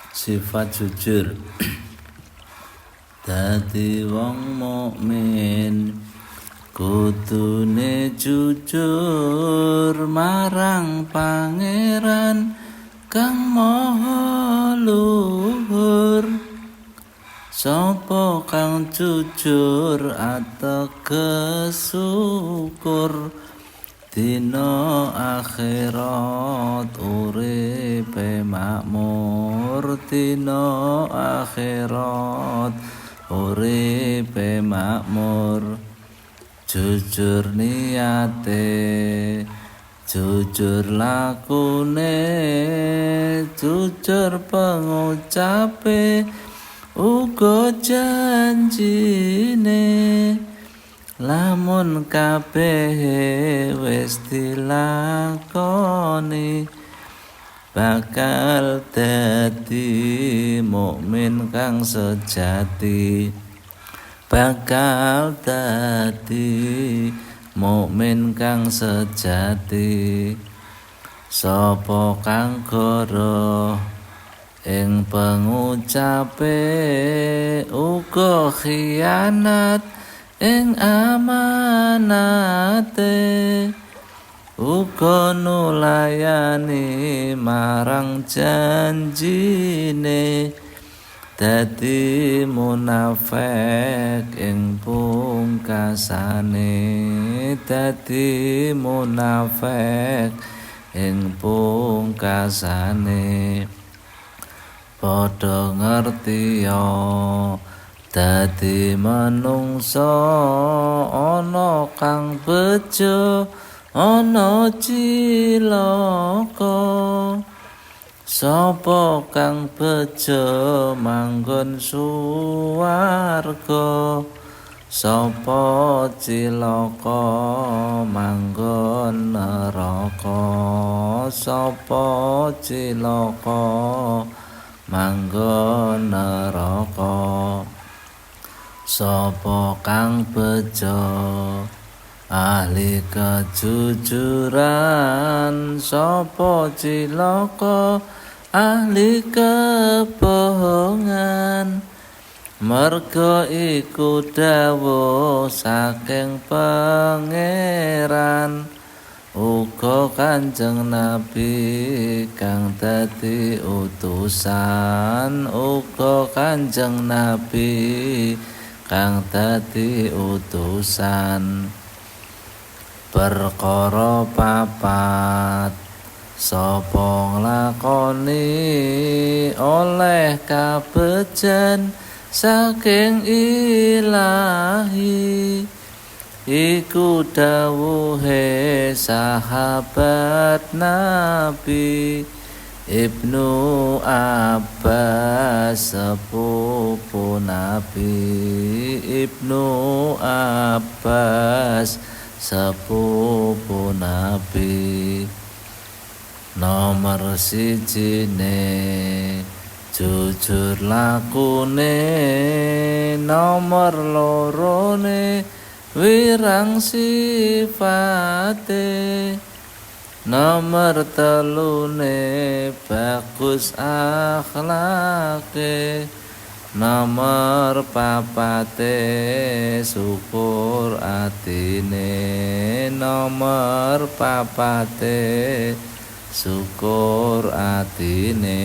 Sifat jujur. Dadi wong mukmin kudune jujur marang Pangeran kang Maha Luhur. Sapa kang jujur ateges syukur, dina akhirat uripe makmur, dina akhirat uripe makmur. Jujur niate, jujur lakune, jujur pengucape uga janjine. Lamun kabeh wis dilakoni, bakal dadi mukmin kang sejati, bakal dadi mukmin kang sejati. Sapa kang goroh ing pengucape uga khianat ing amanate, uga nulayani marang janjine, dadi munafik ing pungkasane, dadi munafik ing pungkasane. Padha ngerti ya dadi manungsa ana kang bejo ana cilaka. Sapa kang bejo manggon suwarga, sapa cilaka manggon neraka, sapa cilaka manggon neraka. Sapa kang bejo ahli kejujuran, sapa cilaka ahli kebohongan. Merga iku dawuh saking Pangeran, uga Kanjeng Nabi kang dadi utusan, uga Kanjeng Nabi kang dadi utusan. Perkara papat sapa nglakoni oleh kabejan saking Ilahi, iku dawuhe sahabat Nabi Ibnu Abbas sepupu Nabi, Ibnu Abbas sepupu Nabi. Nomor sijine jujur lakune, nomor lorone wirang sifate, nomor telune bagus akhlake, nomor papate syukur atine, nomor papate syukur atine.